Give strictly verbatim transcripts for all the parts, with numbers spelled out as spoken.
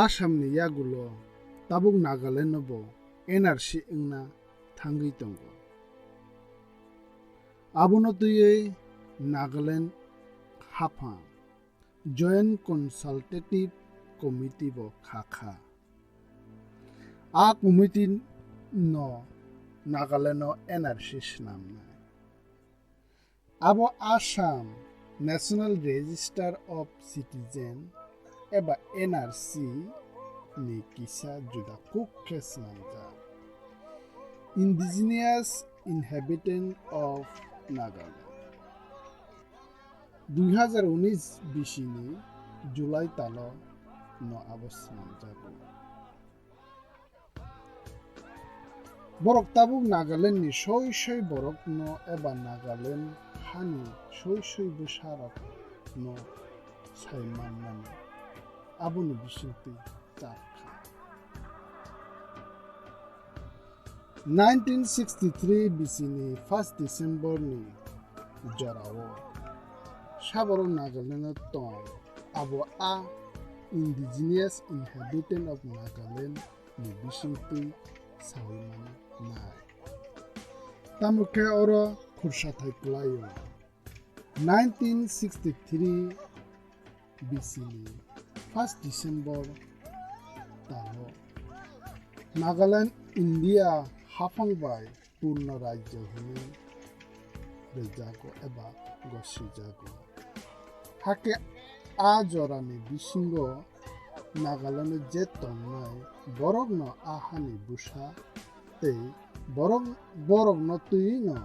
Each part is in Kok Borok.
Assamni yagulo tabuk Nagalandno bo N R C wngna thangwi tongo. Abono twiwi Nagaland haphang Joint Consultative Committee bo kha kha. A committee no Nagaland no N R C swnamnai. Abo Assam National Register of Citizen eba N R C ni kisa juda kuk khe swnamjak. Indigenous Inhabitant of Nagaland. Dui hazar unis bisini July talo no abo swnamjago. Borok tabuk Nagaland ni soi soi borok no eba Nagaland hani soi soi bwsa rok no sai manmani aboni bisingtwi chap kha. Nineteen sixty-three bisini first December ni jorao saborok Nagaland o tong abo a Indigenous Inhabitant of Nagaland ni bisingtwi saui mano nai. Tamo khe oro khursa thai kwlaio. Nineteen sixty-three bisini first December talo Nagaland India haphang bai purno rajyo hwnwi rwjago eba gosijago. Hakhe a jorani bisingo Nagaland je tongnai borokno a hani bwsa tei borok, borokno twiwino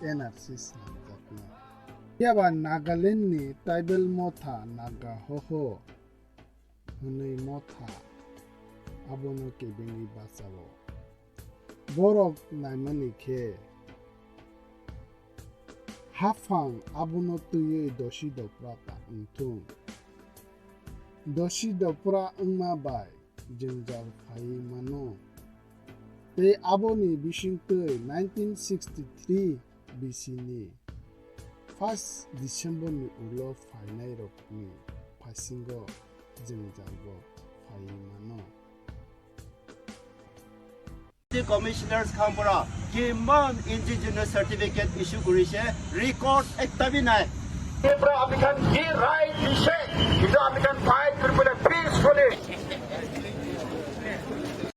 N R C swnamjaknai. Phiya ba Nagaland ni tribal motha Naga Hoho hwnwi motha abono kebengwi bachao. Borok naimani khe haphang abono twiwi dosi dopra ta wngthung. Dosi dopra wngma bai jwngjal phaiwi mano. Tei aboni bisingtwi nineteen sixty-three bisini first December ni ulo phainairokni phasingo jwngjalbo phaiwi mano. Commissioners Khampara Kimon Indigenous Certificate issue kuri se record ekta bi nai. Tipra Abhiyan ye rai bishe